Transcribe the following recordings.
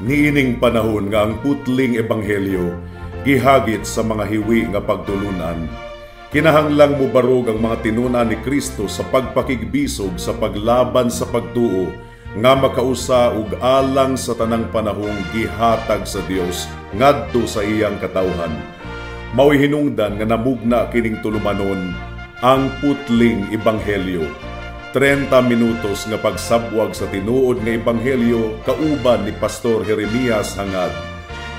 Niining panahon nga ang putling ebanghelyo gihagit sa mga hiwi nga pagtulunan, kinahanglang mobarog ang mga tinun-an ni Kristo sa pagpakigbisog sa paglaban sa pagtuo nga makausa ug alang sa tanang panahong gihatag sa Dios ngadto sa iyang katawhan. Mao'y hinungdan nga namugna kining tulumanon, ang putling ebanghelyo. 30 minutos nga pagsabwag sa tinuod nga ebanghelyo kauban ni Pastor Jeremias Hangad.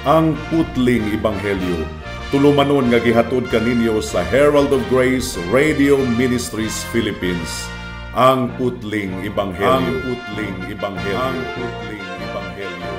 Ang putling ebanghelyo, tulumanon nga gihatod kaninyo sa Herald of Grace Radio Ministries Philippines. Ang putling ebanghelyo. Ang putling ebanghelyo. Ang putling ebanghelyo.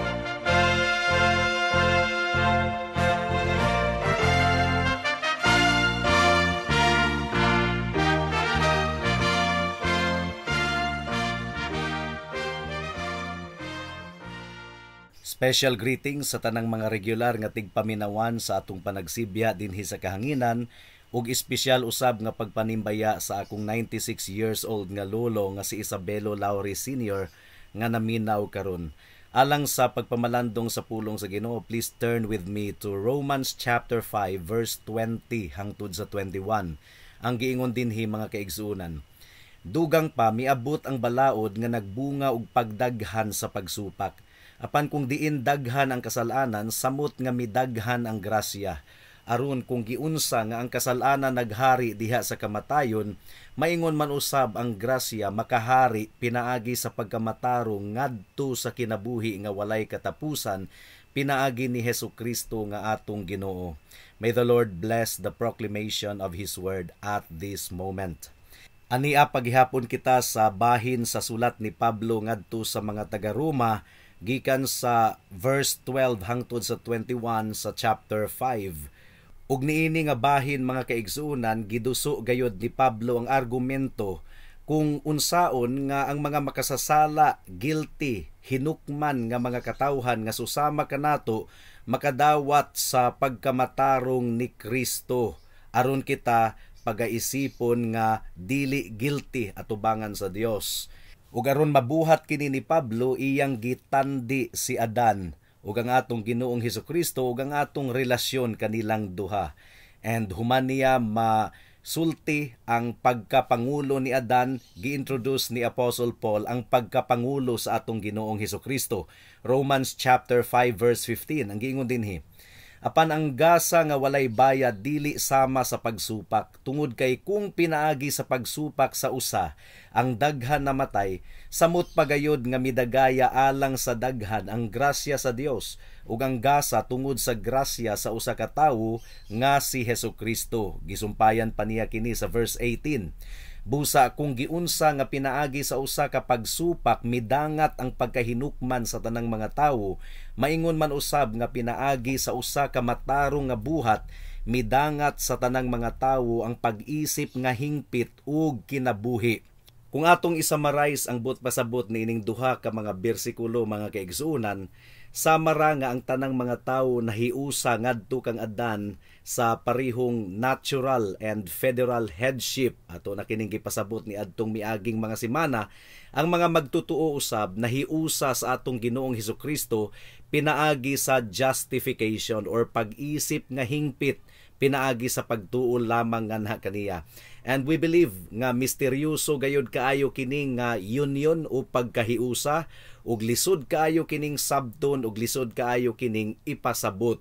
Special greetings sa tanang mga regular nga tigpaminawan sa atong panagsibya dinhi sa kahanginan ug espesyal usab nga pagpanimbaya sa akong 96 years old nga lolo nga si Isabelo Laure Sr. nga naminaw karon. Alang sa pagpamalandong sa pulong sa Ginoo, please turn with me to Romans chapter 5 verse 20 hangtod sa 21. Ang giingon dinhi, mga kaigsuonan: "Dugang pa, miabot ang balaod nga nagbunga og pagdaghan sa pagsupak. Apan kung diin daghan ang kasalanan, samot nga midaghan ang grasya. Aron kung giunsa nga ang kasalanan naghari diha sa kamatayon, maingon man usab ang grasya makahari pinaagi sa pagkamatarong ngadto sa kinabuhi nga walay katapusan, pinaagi ni Hesus Kristo nga atong Ginoo." May the Lord bless the proclamation of His word at this moment. Ania paghihapon kita sa bahin sa sulat ni Pablo ngadto sa mga taga-Roma, gikan sa verse 12 hangtod sa 21 sa chapter 5. Ug niini nga bahin, mga kaigsuonan, giduso gayod ni Pablo ang argumento kung unsaon nga ang mga makasasala, guilty, hinukman nga mga katawhan nga susama kanato makadawat sa pagkamatarong ni Kristo aron kita pagaisipon nga dili guilty atubangan sa Dios. Ug aron mabuhat kini ni Pablo, iyang gitandi si Adan ug ang atong Ginoong Hesukristo ug ang atong relasyon kanilang duha. And human niya masulti ang pagkapangulo ni Adan, gi-introduce ni Apostle Paul ang pagkapangulo sa atong Ginoong Hesukristo. Romans chapter 5 verse 15, ang giingon dinhi: "Apan ang gasa nga walay bayad dili sama sa pagsupak, tungod kay kung pinaagi sa pagsupak sa usa ang daghan namatay, samot pagayod nga midagaya alang sa daghan ang grasya sa Dios ug ang gasa tungod sa grasya sa usa ka tawo nga si Hesukristo." Gisumpayan pa niya kini sa verse 18. "Busa kung giunsa nga pinaagi sa usa ka pagsupak midangat ang pagkahinukman sa tanang mga tawo, maingon man usab nga pinaagi sa usa ka matarong nga buhat midangat sa tanang mga tawo ang pag-isip nga hingpit ug kinabuhi." Kung atong i-summarize ang buot pasabot niining duha ka mga bersikulo, mga kaigsuonan, sama ra nga ang tanang mga tawo nahiusa ngadto kang Adan sa parihong natural and federal headship. Ato na kining gipasabot ni adtong miaging mga semana, ang mga magtutuo usab nahiusa sa atong Ginoong Hesukristo pinaagi sa justification or pag-isip nga hingpit pinaagi sa pagtuo lamang nganha kaniya. And we believe nga misteryoso gayud kaayo kining nga union o pagkahiusa, ug lisod kaayo kining sabton ug lisod kaayo kining ipasabot.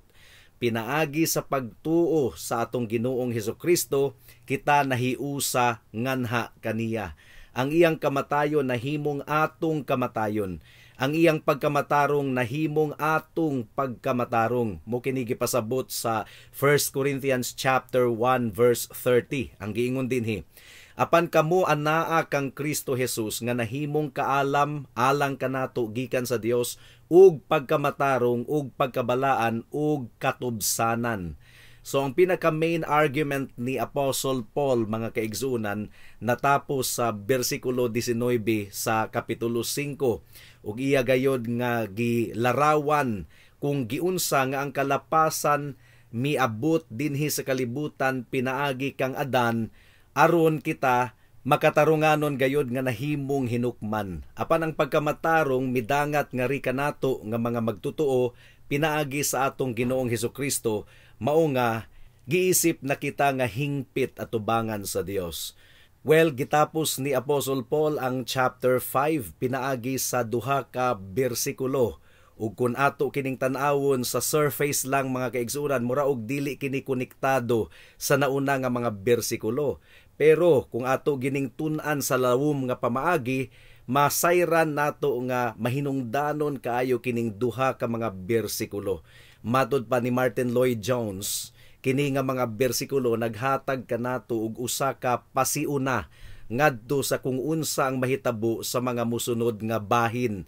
Pinaagi sa pagtuo sa atong Ginoong Hesukristo, kita nahiusa nganha kaniya. Ang iyang kamatayon nahimong atong kamatayon. Ang iyang pagkamatarong nahimong atong pagkamatarong. Mo kini gipasabot sa 1 Corinthians chapter 1 verse 30. Ang giingon dinhi: "Apan kamo anaa kang Kristo Jesus nga nahimong kaalam alang kanato gikan sa Dios ug pagkamatarong ug pagkabalaan ug katubsanan." So ang pinaka main argument ni Apostle Paul, mga kaigsuonan, natapos sa bersikulo 19 sa kapitulo 5, ug iya gayod nga gilarawan kung giunsa nga ang kalapasan miabot dinhi sa kalibutan pinaagi kang Adan aron kita Makatarunganon gayod nga nahimong hinukman. Apan ang pagkamatarong midangat nga ri kanato nga mga magtotoo pinaagi sa atong Ginoong Hesukristo, mao nga giisip na kita nga hingpit atubangan sa Dios. Well, gitapos ni Apostle Paul ang chapter 5 pinaagi sa duha ka bersikulo. Ug kun ato kining tan-awon sa surface lang, mga kaigsuonan, mura og dili kini konektado sa nauna nga mga bersikulo. Pero kung ato gining tun-an sa lawom nga pamaagi, masayran nato nga mahinungdanon kaayo kining duha ka mga bersikulo. Matod pa ni Martin Lloyd Jones, kini nga mga bersikulo naghatag kanato og usa ka pasiuna ngadto sa kung unsa ang mahitabo sa mga musunod nga bahin.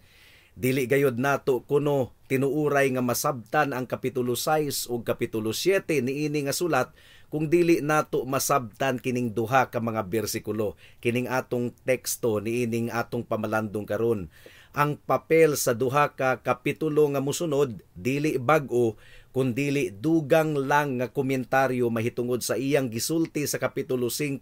Dili gayod nato kuno tinuuray nga masabtan ang kapitulo 6 ug kapitulo 7 niini nga sulat kung dili nato masabtan kining duha ka mga bersikulo, kining atong teksto niining atong pamalandong karon. Ang papel sa duha ka kapitulo nga musunod dili bag-o, kundili dugang lang nga komentaryo mahitungod sa iyang gisulti sa kapitulo 5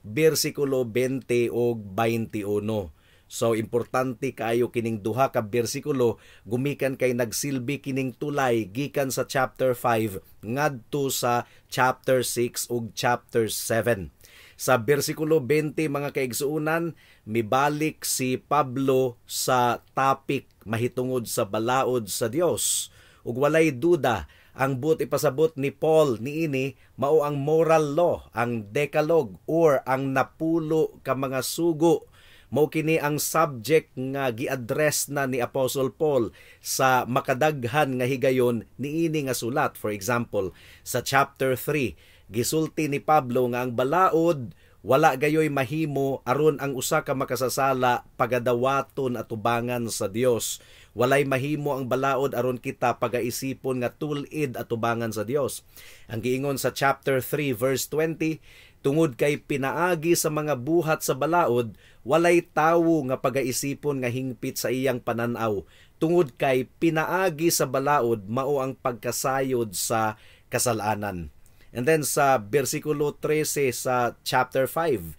bersikulo 20 ug 21. So importante kaayo kining duha ka bersikulo gumikan kay nagsilbi kining tulay gikan sa chapter 5 ngadto sa chapter 6 ug chapter 7. Sa bersikulo 20, mga kaigsuonan, mibalik si Pablo sa topic mahitungod sa balaod sa Dios. Ug walay duda, ang buot ipasabot ni Paul niini mao ang moral law, ang Decalogue or ang napulo ka mga sugo. Mao kini ang subject nga gi-address na ni Apostle Paul sa makadaghan nga higayon niini nga sulat. For example, sa chapter 3, gisulti ni Pablo nga ang balaod wala gayoy mahimo aron ang usa ka makasasala pagadawaton atubangan sa Dios. Walay mahimo ang balaod aron kita pagaisipon nga tul-id atubangan sa Dios. Ang giingon sa chapter 3 verse 20, tungod kay pinaagi sa mga buhat sa balaod, walay tawo nga pagaisipon nga hingpit sa iyang pananaw. Tungod kay pinaagi sa balaod mao ang pagkasayod sa kasalanan. And then sa bersikulo 13 sa chapter 5,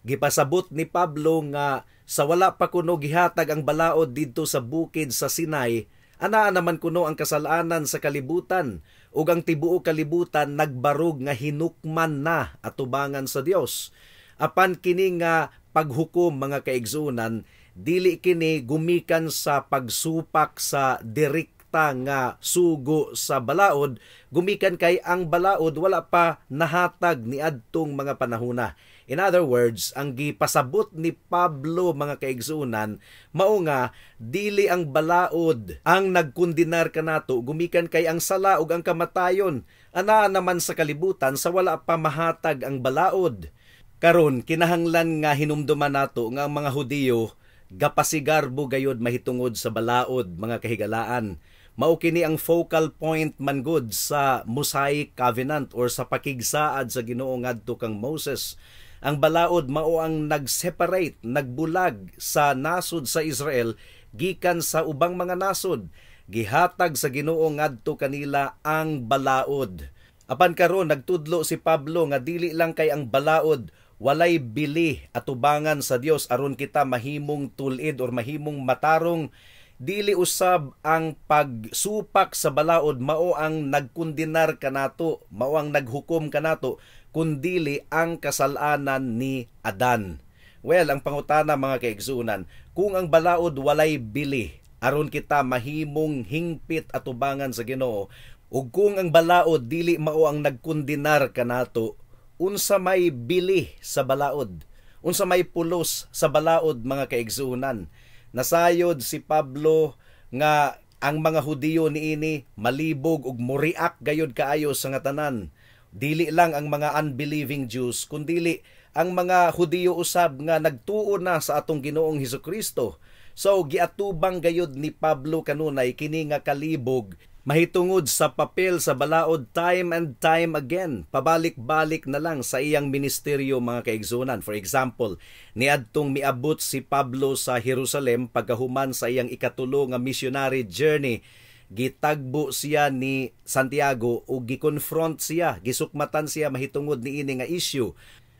gipasabot ni Pablo nga sa wala pa kuno gihatag ang balaod didto sa bukid sa Sinai, anaa naman kuno ang kasalanan sa kalibutan, ug ang tibuok kalibutan nagbarog nga hinukman na atubangan sa Dios. Apan kini nga paghukom, mga kaigsuonan, dili kini gumikan sa pagsupak sa direkta nga sugo sa balaod, gumikan kay ang balaod wala pa nahatag niadtong mga panahona. In other words, ang gipasabot ni Pablo, mga kaigsuonan, mao nga dili ang balaod ang nagkundinar kanato, gumikan kay ang sala ug ang kamatayon anaa naman sa kalibutan sa wala pa mahatag ang balaod. Karon kinahanglan nga hinumduman nato nga ang mga Hudiyo gapasigarbo gayod mahitungod sa balaod, mga kahigalaan. Mao kini ang focal point man gud sa Mosaic Covenant or sa pakigsaad sa Ginoo ngadto kang Moses. Ang balaod mao ang nag-separate, nagbulag sa nasod sa Israel gikan sa ubang mga nasod. Gihatag sa Ginoo ngadto kanila ang balaod. Apan karon nagtudlo si Pablo nga dili lang kay ang balaod walay bili atubangan sa Dios aron kita mahimong tul-id or mahimong matarong. Dili usab ang pagsupak sa balaod mao ang nagkundinar kanato, mao ang naghukom kanato, kundili ang kasalanan ni Adan. Well, ang pangutana, mga kaigsuonan, kung ang balaod walay bili aron kita mahimong hingpit atubangan sa Ginoo, ug kung ang balaod dili mao ang nagkundinar kanato, unsa may bili sa balaod? Unsa may pulos sa balaod, mga kaigsuonan? Nasayod si Pablo nga ang mga Hudiyo niini malibog ug moriak gayod kaayo sa nga tanan. Dili lang ang mga unbelieving Jews, kundili ang mga Hudiyo usab nga nagtuo na sa atong Ginoong Hesukristo. So giatubang gayod ni Pablo kanunay kini nga kalibog mahitungod sa papel sa balaod time and time again, pabalik-balik na lang sa iyang ministeryo, mga kaigsuonan. For example, niadtong miabot si Pablo sa Jerusalem pagkahuman sa iyang ikatulo nga missionary journey, gitagbo siya ni Santiago ug gi-confront siya, gisukmatan siya mahitungod niini nga issue.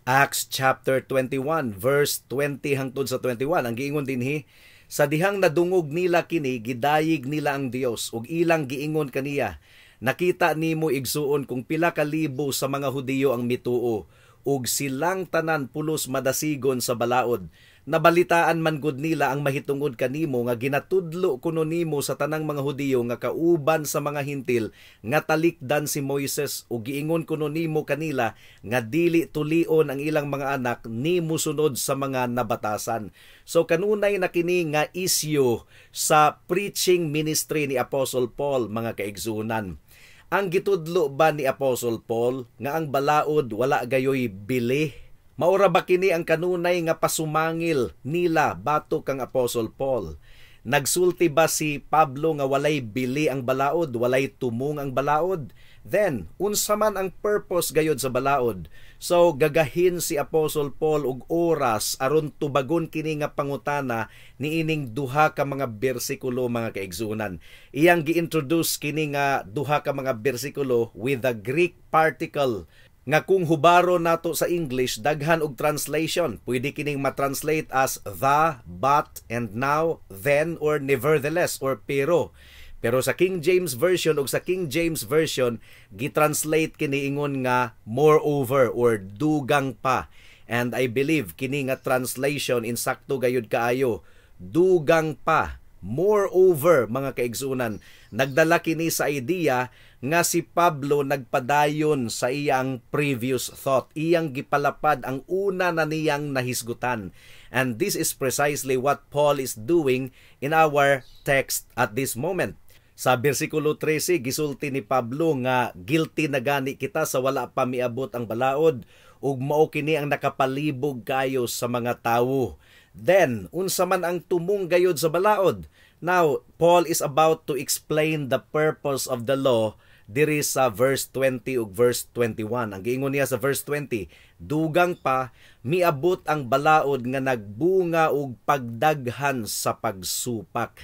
Acts chapter 21 verse 20 hangtod sa 21, ang giingon dinhi, "Sa dihang nadungog nila kini, gidayeg nila ang Dios ug ilang giingon kaniya, 'Nakita nimo, igsuon, kung pila ka libo sa mga Hudiyo ang mituo ug silang tanan pulos madasigon sa balaod. Nabalitaan man gud nila ang mahitungod kanimo nga ginatudlo kuno nimo sa tanang mga Hudiyo nga kauban sa mga Hintil nga talikdan si Moises, ug giingon kuno nimo kanila nga dili tulion ang ilang mga anak ni musunod sa mga nabatasan.'" So kanunay na kini nga issue sa preaching ministry ni Apostle Paul, mga kaigsuonan. Ang gitudlo ba ni Apostle Paul nga ang balaod wala gayoy bili? Maura ba kini ang kanunay nga pasumangil nila batok kang Apostle Paul? Nagsulti ba si Pablo nga walay bili ang balaod, walay tumong ang balaod? Then, unsa man ang purpose gayod sa balaod? So, gagahin si Apostle Paul og oras aron tubagon kini nga pangutana niining duha ka mga bersikulo, mga kaigsuonan. Iyang gi-introduce kini nga duha ka mga bersikulo with the Greek particle nga kung hubaro nato sa English, daghan og translation. Pwede kining ma-translate as the, but, and now, then, or nevertheless, or pero. Pero sa King James Version ug sa King James Version, gi-translate kini ingon nga "moreover" or "dugang pa". And I believe kini nga translation insakto gayud kaayo. "Dugang pa", "moreover", mga kaigsuonan. Nagdala kini sa idea nga si Pablo nagpadayon sa iyang previous thought. Iyang gipalapad ang una na niyang nahisgutan. And this is precisely what Paul is doing in our text at this moment. Sa bersikulo 13, gisulti ni Pablo nga guilty na gani kita sa wala pa miabot ang balaod ug mao kini ang nakapalibog kayo sa mga tawo. Then, unsa man ang tumong gayod sa balaod? Now, Paul is about to explain the purpose of the law diri sa verse 20 ug verse 21. Ang giingon niya sa verse 20, "Dugang pa, miabot ang balaod nga nagbunga og pagdaghan sa pagsupak."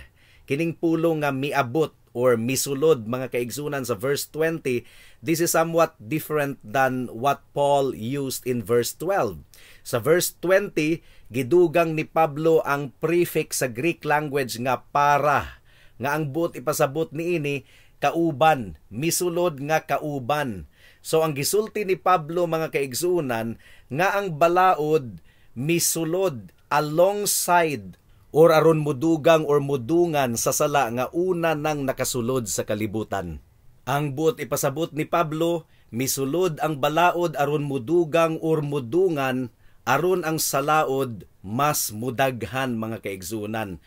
Kining pulong nga "miabot" or "misulod", mga kaigsuonan, sa verse 20, this is somewhat different than what Paul used in verse 12. Sa verse 20, gidugang ni Pablo ang prefix sa Greek language nga "para", nga ang buot ipasabot niini, kauban, misulod nga kauban. So ang gisulti ni Pablo, mga kaigsuonan, nga ang balaod misulod alongside or aron mudugang or mudungan sa sala nga una nang nakasulod sa kalibutan. Ang buot ipasabot ni Pablo, misulod ang balaod aron mudugang or mudungan aron ang salaod mas mudaghan, mga kaigsuonan.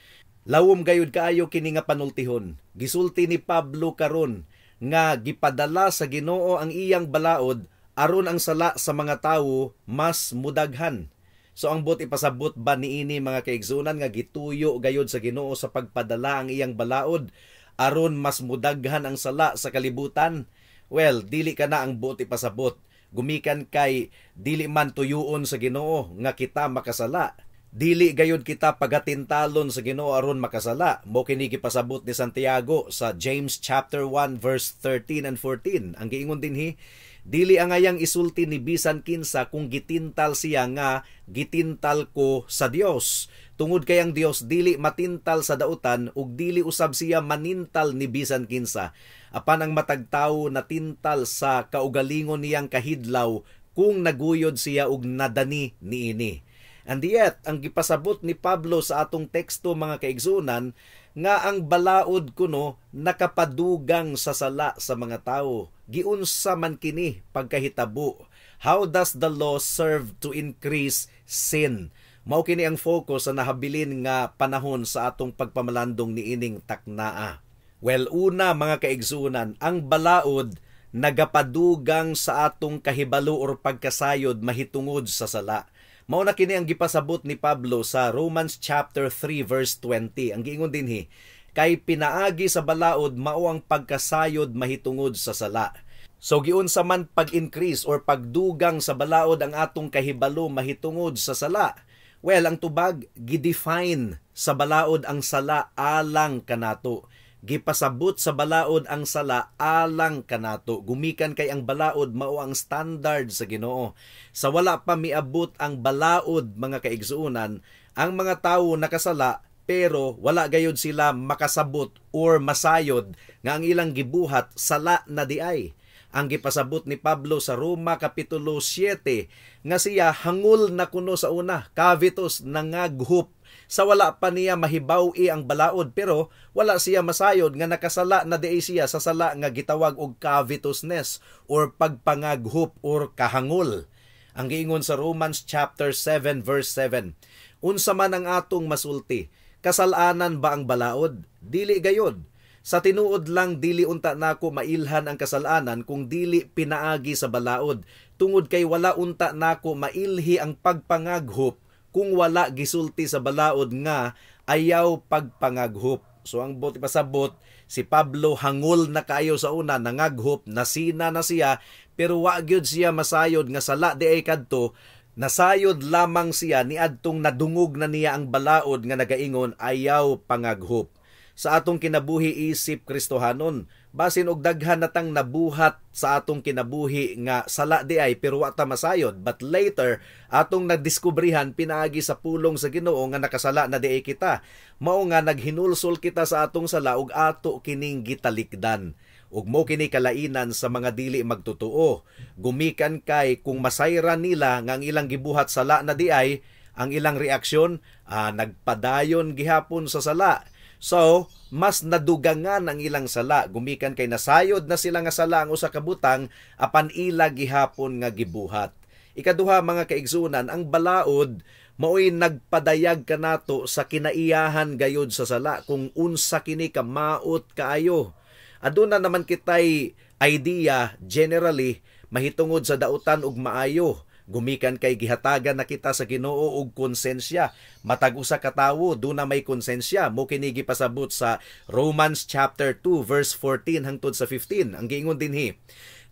Lawom gayud kaayo kini nga panultihon. Gisulti ni Pablo karon nga gipadala sa Ginoo ang iyang balaod aron ang sala sa mga tawo mas mudaghan. So ang buot ipasabot ba niini, mga kaigsuonan, nga gituyo gayod sa Ginoo sa pagpadala ang iyang balaod aron mas mudaghan ang sala sa kalibutan? Well, dili kana ang buot ipasabot. Gumikan kay dili man tuyuon sa Ginoo nga kita makasala. Dili gayud kita pagatintalon sa Ginoo aron makasala. Mao kini gipasabot ni Santiago sa James chapter 1 verse 13 and 14. Ang giingon dinhi, "Dili angayang isulti ni bisan kinsa kung gitintal siya nga gitintal ko sa Dios. Tungod kay ang Dios dili matintal sa dautan ug dili usab siya manintal ni bisan kinsa. Apan ang matag tawo natintal sa kaugalingon niyang kahidlaw kung naguyod siya ug nadani niini." And yet, ang gipasabot ni Pablo sa atong teksto, mga kaigsuonan, nga ang balaod kuno nakapadugang sa sala sa mga tao. Giunsa man kini pagkahitabo? How does the law serve to increase sin? Mao kini ang focus sa nahabilin nga panahon sa atong pagpamalandong niining taknaa. Well, una, mga kaigsuonan, ang balaod nagapadugang sa atong kahibalo or pagkasayod mahitungod sa sala. Mao na kini ang gipasabot ni Pablo sa Romans chapter 3 verse 20. Ang giingon dinhi, "Kay pinaagi sa balaod mao ang pagkasayod mahitungod sa sala." So giunsa man pag-increase or pagdugang sa balaod ang atong kahibalo mahitungod sa sala? Well, ang tubag, gi-define sa balaod ang sala alang kanato. Gipasabot sa balaod ang sala alang kanato, gumikan kay ang balaod mao ang standard sa Ginoo. Sa wala pa miabot ang balaod, mga kaigsuonan, ang mga tawo nakasala, pero wala gayud sila makasabot or masayod nga ang ilang gibuhat sala na diay. Ang gipasabot ni Pablo sa Roma kapitulo 7 nga siya hangol na kuno sa una, covetous, nangaghop sa wala pa niya mahibaw-i ang balaod, pero wala siya masayod nga nakasala na diay siya sa sala nga gitawag og covetousness or pagpangaghop or kahangol. Ang giingon sa Romans chapter 7 verse 7, "Unsa man ang atong masulti? Kasalanan ba ang balaod? Dili gayod. Sa tinuod lang, dili unta nako mailhan ang kasalanan kung dili pinaagi sa balaod, tungod kay wala unta nako mailhi ang pagpangaghop kung wala gisulti sa balaod nga ayaw pagpangaghop." So ang buot ipasabot, si Pablo hangol na kaayo sa una, nangaghop, nasina na siya, pero wa gyud siya masayod nga sala diay kadto. Nasayod lamang siya niadtong nadungog na niya ang balaod nga nagaingon ayaw pangaghop. Sa atong kinabuhi isip Kristohanon, basin og daghan natang nabuhat sa atong kinabuhi nga sala diay, pero wa ta masayod, but later atong nadiskubrihan pinaagi sa pulong sa Ginoo nga nakasala na diay kita. Mao nga naghinulsol kita sa atong sala ug ato kining gitalikdan. Ug mo kini kalainan sa mga dili magtotoo, gumikan kay kung masayran nila nga ang ilang gibuhat sala na diay, ang ilang reaksyon, nagpadayon gihapon sa sala. So, mas nadugangan ang ilang sala, gumikan kay nasayod na sila nga sala ang usa ka butang apan ila gihapon nga gibuhat. Ikaduha, mga kaigsunan, ang balaod maoy nagpadayag kanato sa kinaiyahan gayud sa sala, kung unsa kini kamaot kaayo. Aduna naman kitay idea generally mahitungod sa dautan ug maayo, gumikan kay gihatagan na kita sa Ginoo og konsensya. Matag usa ka tawo duna may konsensya. Mo kini gipasabot sa Romans chapter 2 verse 14 hangtod sa 15. Ang giingon dinhi,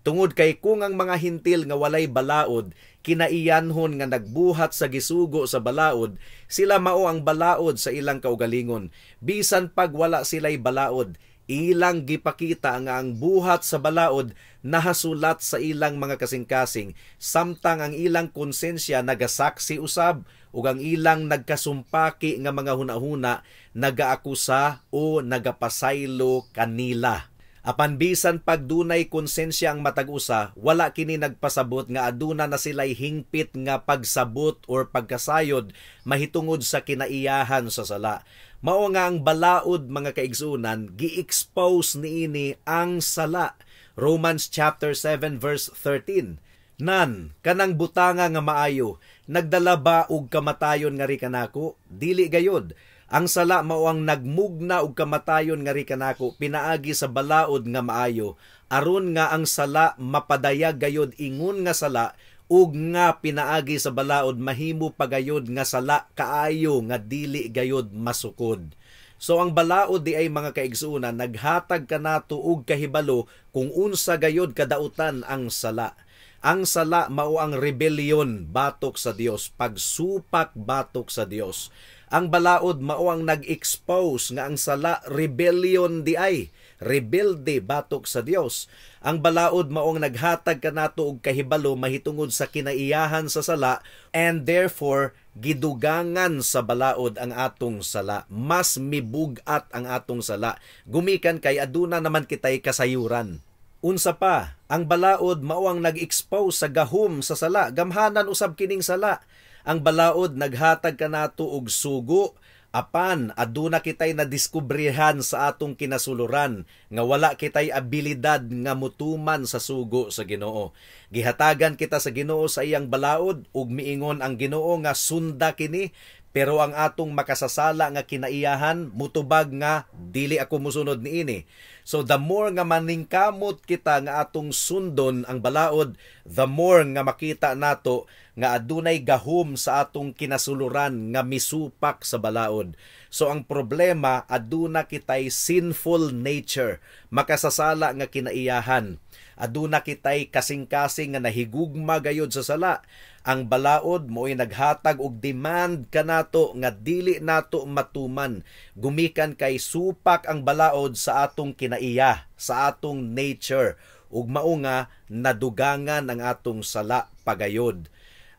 "Tungod kay kung ang mga Hentil nga walay balaod kinaiyanhon nga nagbuhat sa gisugo sa balaod, sila mao ang balaod sa ilang kaugalingon. Bisan pag wala sila'y balaod, ilang gipakita nga ang buhat sa balaod nahasulat sa ilang mga kasing-kasing, samtang ang ilang konsensya nagasaksi usab ug ang ilang nagkasumpaki nga mga hunahuna nagaakusa o nagapasaylo kanila." Apan bisan pag dunay konsensya ang matag usa, wala kini nagpasabot nga aduna na sila'y hingpit nga pagsabot or pagkasayod mahitungod sa kinaiyahan sa sala. Mao nga ang balaod, mga kaigsunan, gi-expose niini ang sala. Romans chapter 7 verse 13. "Nan, kanang butanga nga maayo, nagdala ba og kamatayon ngari kanako? Dili gayod. Ang sala mao ang nagmugna og kamatayon ngari kanako pinaagi sa balaod nga maayo, aron nga ang sala mapadayag gayod ingon nga sala, ug nga pinaagi sa balaod mahimo pagayod nga sala kaayo nga dili gayod masukod." So ang balaod diay, mga kaigsuonan, naghatag kanato og kahibalo kung unsa gayod kadautan ang sala. Ang sala mao ang rebellion batok sa Dios, pagsupak batok sa Dios. Ang balaod mao ang nag-expose nga ang sala rebellion diay, rebelde batok sa Dios. Ang balaod mao ang naghatag kanato og kahibalo mahitungod sa kinaiyahan sa sala, and therefore gidugangan sa balaod ang atong sala. Mas mibug-at ang atong sala, gumikan kay aduna naman kitay kasayuran. Unsa pa, ang balaod mao ang nag-expose sa gahom sa sala. Gamhanan usab kining sala. Ang balaod naghatag kanato og sugo, apan aduna kitay nadiskubrehan sa atong kinasuluran nga wala kitay abilidad nga mutuman sa sugo sa Ginoo. Gihatagan kita sa Ginoo sa iyang balaod ug miingon ang Ginoo nga sunda kini, pero ang atong makasasala nga kinaiyahan mutubag nga dili ako musunod niini. So the more nga maningkamot kita nga atong sundon ang balaod, the more nga makita nato nga adunay gahom sa atong kinasuluran nga misupak sa balaod. So ang problema, aduna kitay sinful nature, makasasala nga kinaiyahan. Aduna kitay kasing-kasing nga nahigugma gayod sa sala. Ang balaod mo'y naghatag og demand kanato nga dili nato matuman. Gumikan kay supak ang balaod sa atong kinaiya, sa atong nature, ug mao nga nadugangan ang atong sala pagayod.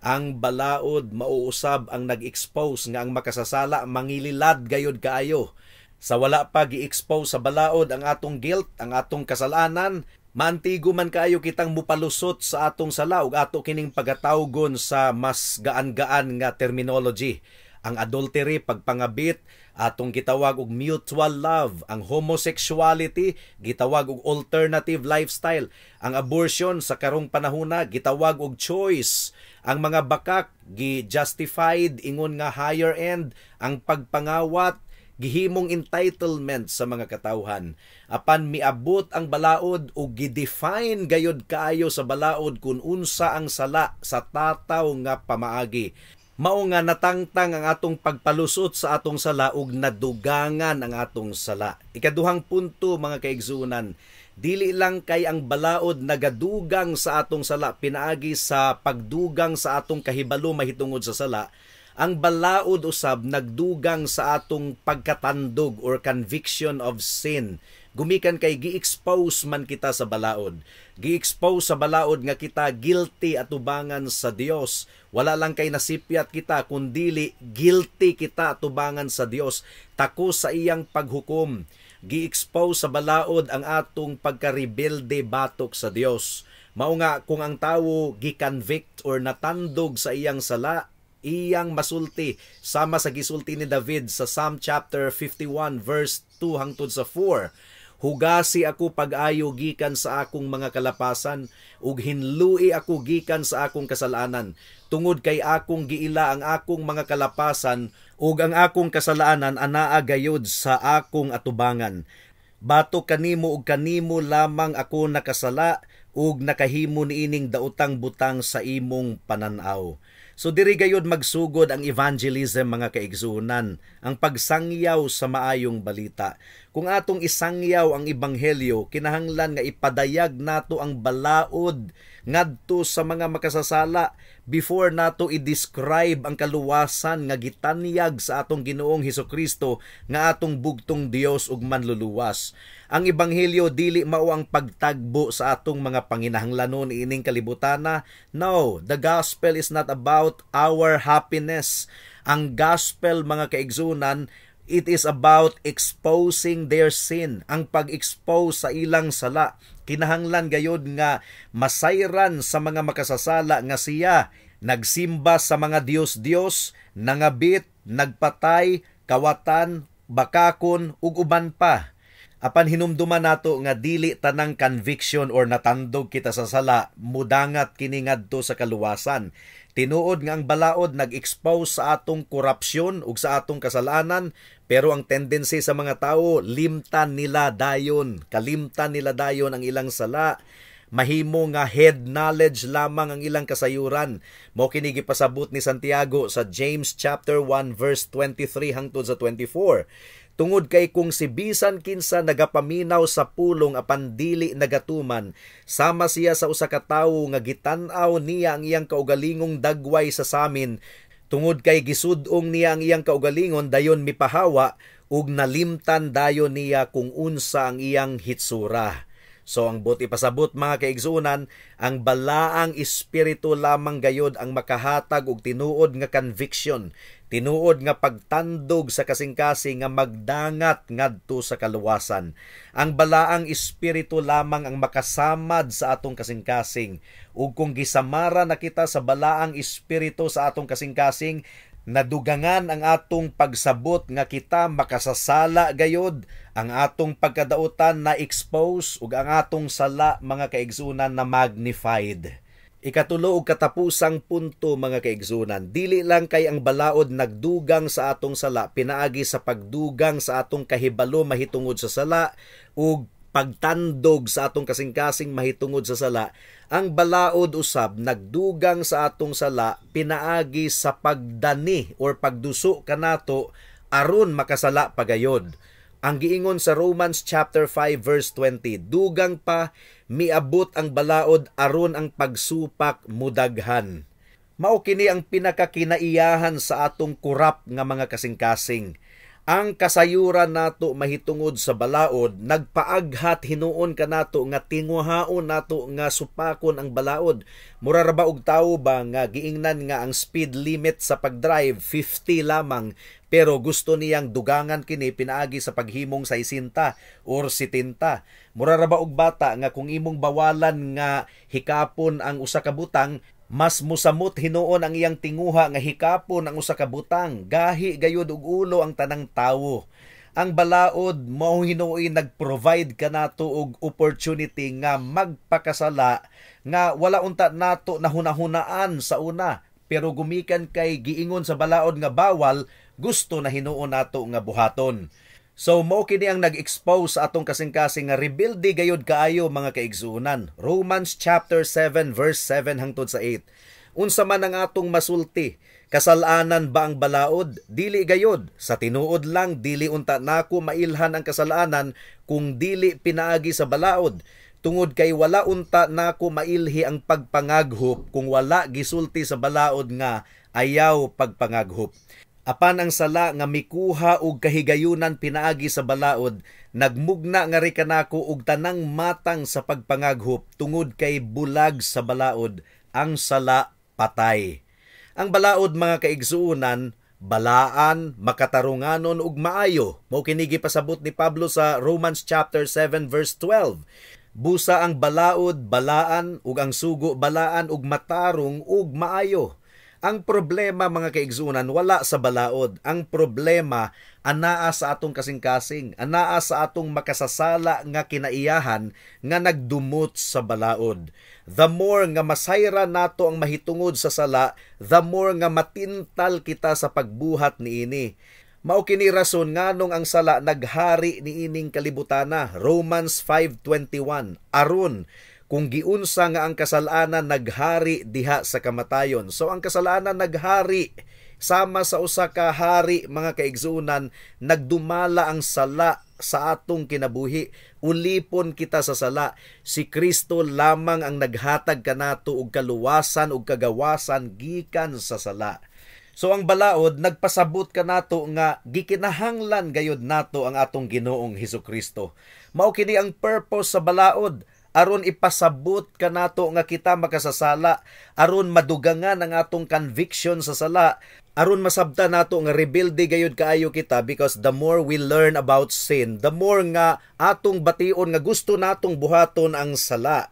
Ang balaod mauusab ang nag-expose nga ang makasasala mangililad gayod kaayo. Sa wala pa gi-expose sa balaod ang atong guilt, ang atong kasalanan, maantigo man kaayo kitang mupalusot sa atong sala ug ato kining pagatawgon sa mas gaan-gaan nga terminology. Ang adultery, pagpangabit, atong gitawag og mutual love. Ang homosexuality, gitawag og alternative lifestyle. Ang abortion sa karong panahona, gitawag og choice. Ang mga bakak, gi-justified ingon nga higher end. Ang pagpangawat, gihimong entitlement sa mga katawhan. Apan miabot ang balaod ug gi-define gayod kaayo sa balaod kung unsa ang sala sa tataw nga pamaagi. Mao nga natangtang ang atong pagpalusot sa atong sala ug nadugangan ang atong sala. Ikaduhang punto, mga kaigsunan, dili lang kay ang balaod nagadugang sa atong sala pinaagi sa pagdugang sa atong kahibalo mahitungod sa sala, ang balaod usab nagdugang sa atong pagkatandog or conviction of sin. Gumikan kay gi-expose man kita sa balaod. Gi-expose sa balaod nga kita guilty atubangan sa Dios. Wala lang kay nasipyat kita, kundili guilty kita atubangan sa Dios. Takos sa iyang paghukom. Gi-expose sa balaod ang atong pagkarebelde batok sa Dios. Mao nga kung ang tawo gi-convict or natandog sa iyang sala, iyang masulti sama sa gisulti ni David sa Psalm chapter 51 verse 2 hangtod sa 4. "Hugasi ako pag-ayo gikan sa akong mga kalapasan ug hinlui ako gikan sa akong kasalanan, tungod kay akong giila ang akong mga kalapasan ug ang akong kasalanan anaa gayud sa akong atubangan. Batok kanimo ug kanimo lamang ako nakasala ug nakahimo niining daotang butang sa imong panan-aw." So diri gayud magsugod ang evangelism, mga kaigsuonan, ang pagsangyaw sa maayong balita. Kung atong isangyaw ang ebanghelyo, kinahanglan nga ipadayag nato ang balaod ngadto sa mga makasasala before nato i-describe ang kaluwasan nga gitanyag sa atong Ginoong Hesukristo nga atong bugtong Dios ug manluluwas. Ang ebanghelyo dili mao ang pagtagbo sa atong mga panginahanglanon ining kalibutana. No, the gospel is not about our happiness. Ang gospel, mga kaigsunan, it is about exposing their sin, ang pag-expose sa ilang sala. Kinahanglan gayod nga masayran sa mga makasasala nga siya nagsimba sa mga dios-dios, nangabit, nagpatay, kawatan, bakakon ug uban pa. Apan hinumduman nato nga dili tanang conviction or natandog kita sa sala mudangat kini ngadto sa kaluwasan. Tinuod nga ang balaod nag-expose sa atong korupsyon ug sa atong kasalanan, pero ang tendency sa mga tao, limtan nila dayon, kalimtan nila dayon ang ilang sala. Mahimo nga head knowledge lamang ang ilang kasayuran. Mao kini gipasabot ni Santiago sa James chapter 1 verse 23 hangtod sa 24. "Tungod kay kung si bisan kinsa nagapaminaw sa pulong apan dili nagatuman, sama siya sa usa ka tawo nga gitan-aw niya ang iyang kaugalingong dagway sa samin, tungod kay gisud-ong niya ang iyang kaugalingon, dayon mipahawa ug nalimtan dayon niya kung unsa ang iyang hitsura." So ang buot ipasabot, mga kaigsuonan, ang balaang espiritu lamang gayod ang makahatag og tinuod nga conviction, tinuod nga pagtandog sa kasing-kasing nga magdangat ngadto sa kaluwasan. Ang balaang espiritu lamang ang makasamad sa atong kasing-kasing. Ug kung gisamara na kita sa balaang espiritu sa atong kasing-kasing, nadugangan ang atong pagsabot nga kita makasasala gayod, ang atong pagkadautan na expose ug ang atong sala, mga kaigsunan, na magnified. Ikatulo ug katapusang punto, mga kaigsunan, dili lang kay ang balaod nagdugang sa atong sala pinaagi sa pagdugang sa atong kahibalo mahitungod sa sala ug pagtandog sa atong kasing-kasing mahitungod sa sala, ang balaod usab nagdugang sa atong sala pinaagi sa pagdani or pagduso kanato aron makasala pagayod. Ang giingon sa Romans chapter 5 verse 20, dugang pa miabot ang balaod aron ang pagsupak mudaghan. Mao kini ang pinakakinaiyahan sa atong kurap nga mga kasing-kasing. Ang kasayuran nato mahitungod sa balaod nagpaaghat hinuon kanato nga tinguhaon nato nga supakon ang balaod. Mura ra ba og tawo ba nga giingnan nga ang speed limit sa pagdrive 50 lamang, pero gusto niyang dugangan kini pinaagi sa paghimong 60 or 70. Mura ra ba og bata nga kung imong bawalan nga hikapon ang usa ka butang, mas musamot hinuon ang iyang tinguha nga hikapon ang usa ka butang. Gahi gayud og ulo ang tanang tawo. Ang balaod mao hinuoy nag-provide kanato og opportunity nga magpakasala nga wala unta nato nahunahunaan sa una, pero gumikan kay giingon sa balaod nga bawal, gusto na hinuon nato nga buhaton. So mao kini ang nag-expose sa atong kasing-kasing nga rebelde gayud kaayo, mga kaigsuonan. Romans chapter 7 verse 7 hangtod sa 8. Unsa man ang atong masulti? Kasalanan ba ang balaod? Dili gayod. Sa tinuod lang, dili unta nako mailhan ang kasalanan kung dili pinaagi sa balaod. Tungod kay wala unta nako mailhi ang pagpangaghop kung wala gisulti sa balaod nga ayaw pagpangaghop. Apan ang sala nga mikuha og kahigayunan pinaagi sa balaod, nagmugna nga ri kanako og tanang matang sa pagpangaghop, tungod kay bulag sa balaod, ang sala patay. Ang balaod, mga kaigsuonan, balaan, makatarunganon ug maayo. Mao kini gipasabot ni Pablo sa Romans chapter 7 verse 12. Busa ang balaod balaan, ug ang sugo balaan, ug matarong, ug maayo. Ang problema, mga kaigsuonan, wala sa balaod. Ang problema anaa sa atong kasing-kasing, anaa sa atong makasasala nga kinaiyahan nga nagdumot sa balaod. The more nga masayra nato ang mahitungod sa sala, the more nga matintal kita sa pagbuhat niini. Mao kini rason nganong ang sala naghari niining kalibutana. Romans 5:21. Aron kung giunsa nga ang kasalanan naghari diha sa kamatayon. So ang kasalanan naghari sama sa usa ka hari, mga kaigsuonan, nagdumala ang sala sa atong kinabuhi. Ulipon kita sa sala. Si Kristo lamang ang naghatag kanato og kaluwasan og kagawasan gikan sa sala. So ang balaod nagpasabot kanato nga gikinahanglan gayud nato ang atong Ginoong Hesukristo. Mao kini ang purpose sa balaod, aron ipasabot kanato nga kita makasasala, aron madugangan ang atong conviction sa sala, aron masabta nato nga rebelde gayud kaayo kita, because the more we learn about sin, the more nga atong bation nga gusto natong buhaton ang sala.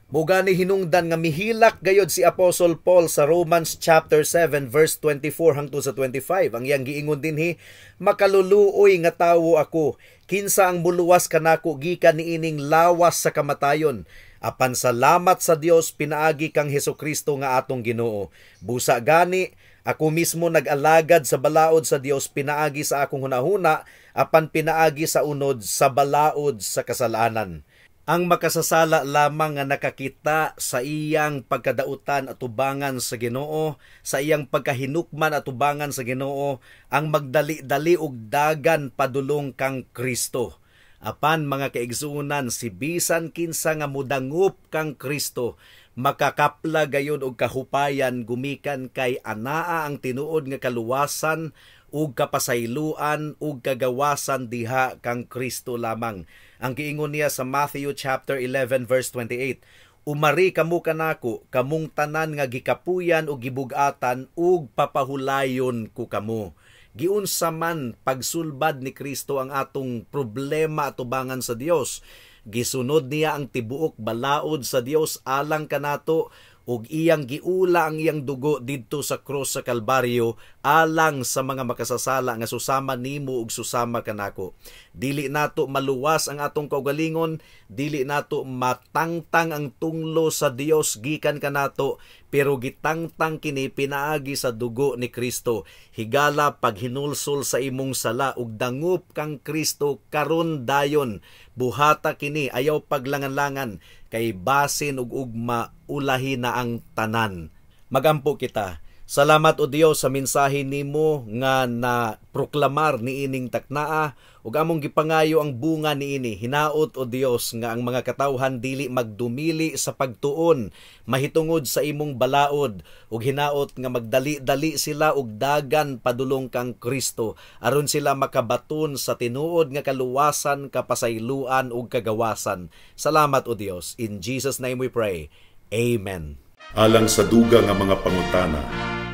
Mugani hinungdan nga mihilak gayod si Apostle Paul sa Romans chapter 7 verse 24 hangtod sa 25. Ang iyang giingon dinhi, "Makaluluoy nga tawo ako, kinsa ang muluwas kanako gikan niining lawas sa kamatayon? Apan salamat sa Dios pinaagi kang Hesukristo nga atong Ginoo. Busa gani, ako mismo nag-alagad sa balaod sa Dios pinaagi sa akong hunahuna, apan pinaagi sa unod sa balaod sa kasalanan." Ang makasasala lamang nga nakakita sa iyang pagkadautan atubangan sa Ginoo, sa iyang pagkahinukman atubangan sa Ginoo, ang magdali-dali og dagan padulong kang Kristo. Apan, mga kaigsuonan, si bisan kinsa nga mudangup kang Kristo, makakapla gayud og kahupayan gumikan kay anaa ang tinuod nga kaluwasan ug kapasayloan ug kagawasan diha kang Kristo lamang. Ang giingon niya sa Matthew chapter 11 verse 28, "Umari kamo kanako, kamong tanan nga gikapuyan ug gibug-atan, ug papahulayon ko kamo." Giunsa man pagsulbad ni Kristo ang atong problema atubangan sa Dios? Gisunod niya ang tibuok balaod sa Dios alang kanato, ug iyang giula ang iyang dugo didto sa krus sa Kalbaryo alang sa mga makasasala nga susama nimo ug susama kanako. Dili nato maluwas ang atong kaugalingon, dili nato matangtang ang tunglo sa Dios gikan kanato, pero gitangtang kini pinaagi sa dugo ni Kristo. Higala paghinulsol sa imong sala ug dangup kang Kristo karon dayon. Buhata kini, ayaw paglangan-langan, kay basin ug ugma ulahi na ang tanan. Magampo kita. Salamat, O Dios, sa mensahe nimo nga na proklamar niining taknaa ug among gipangayo ang bunga niini. Hinaot, O Dios, nga ang mga katawhan dili magdumili sa pagtuon mahitungod sa imong balaod ug hinaot nga magdali-dali sila og dagan padulong kang Kristo aron sila makabaton sa tinuod nga kaluwasan, kapasayloan ug kagawasan. Salamat, O Dios. In Jesus' name we pray. Amen. Alang sa dugang nga mga pangutana,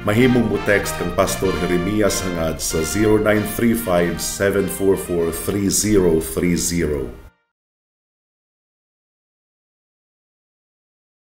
mahimong mo text kang Pastor Jeremias Hangad sa 0935 744 3030.